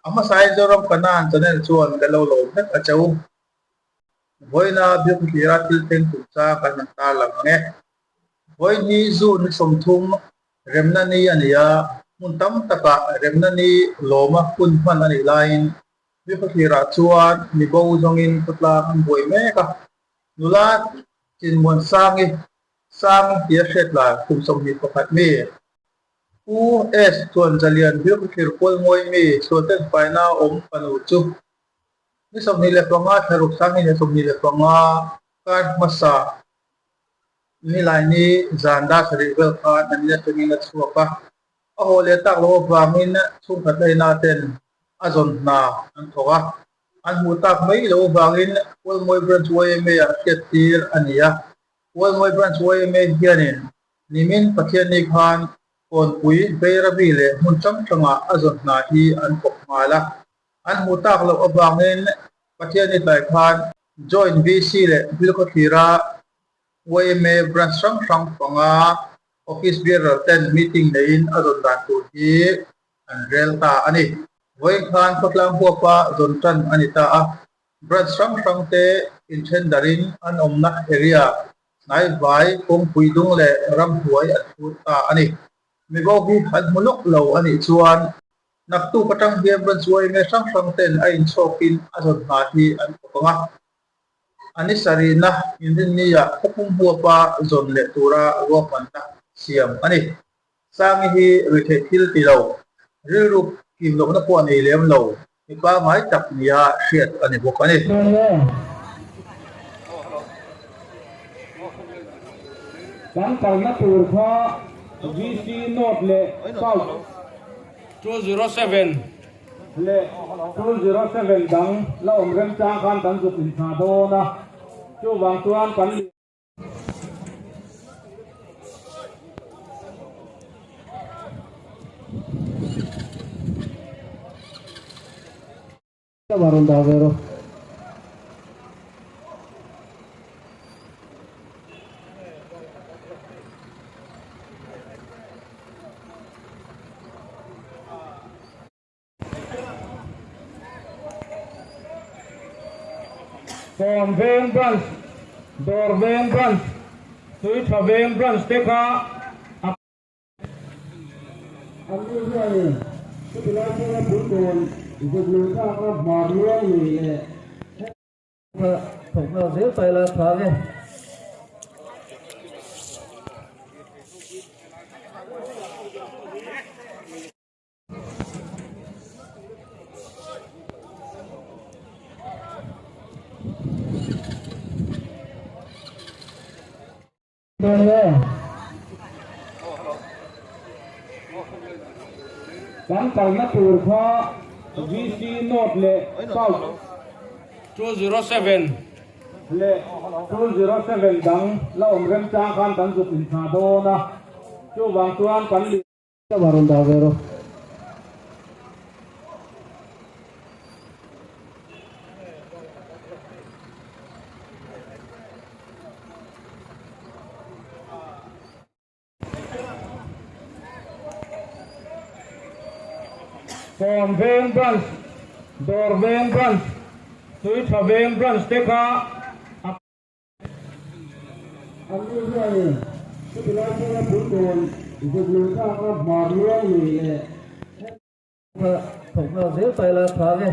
A hmasain Zoram Kanan channel chuan ka lo lawm vek a che u. Vawiina Biakthira thil thleng chungchang kan han tarlang ang e. Vawiin hi June ni 30 remna ni a ni a, hmun tam takah remna ni lawma hun hman a nih laiin Biakthirah chuan mi bo zawngin khawtlang an buai mek a. Nula Chinmuansangi Sang tia hriat lai kum 21 mi Pu S chuan Zalian Biakthir Kualngawi mi Sualten faina awm fanu chu ni 25 thlaruk 2025 kar hmasa Nilaini zan dar sarih vel khan an in atangin a chhuak a, a haw leh tak loh avangin chhungkhat laina ten a zawn hna an thawk a, an hmuh tak mai loh avangin Kualmawi Branch yma ah hriattir a ni a. Kualmawi Branch yma hianin nimin Pathianni khan Kawnpui, Beiravi leh hmun hrang hrangah a zawn hna hi an thawk nghal a, an hmuh tak loh avangin Pathianni tlai khan Joint VC leh Bilkhawthlira yma branch hrang hrang panga office bearer ten meeting neiin a zawn dan tur hi an rel ta a ni. Vawiin khan khawtlang huapa zawn tan a ni ta a, branch hrang hrang te inthen darin an awmna area hnaivai kawngpui dung leh ramhnuai an thur ta a ni. Mibo hi an hmu lawk lo a nih chuan naktuk atang hian branch yma hrang hrang ten a inchhawkin a zawn hna hi an thawk ang a. A ni sarihna inrinniah khawpum huapa zawn leh tura ruahmanna siam a ni. Sangi hi ruihtheih thil ti lo, rilru kim lohna pawh a nei lem lo, mi pangngai tak nia hriat a ni bawk a ni. Kan kalna tur kha VC North leh South 207 leh 207 dang la awm remchang khan kan zuk inthah dawn a, chuvang chuan kan. Rawn dah ve rawh. Kawn Veng Branch, Dawr Veng Branch, Tuitha Veng Branch te kha a. An ni hianin chuti lai chhunga puitun zuk lui thlakna hmar luang lui leh. Thawk nghal zel ta ila tha nge. Kan kalna tur kha VC North leh South 207 leh 207 dang la awm remchang khan kan zuk inthah dawn a, chuvang chuan kan. Ka rawn dah ve rawh. Kawn Veng Branch, Dawr Veng Branch, Tuitha Veng Branch te kha a. An ni hianin chuti lai chhunga puitun zuk lui thlakna hmar luang lui leh. Thawk nghal zel ta ila tha nge.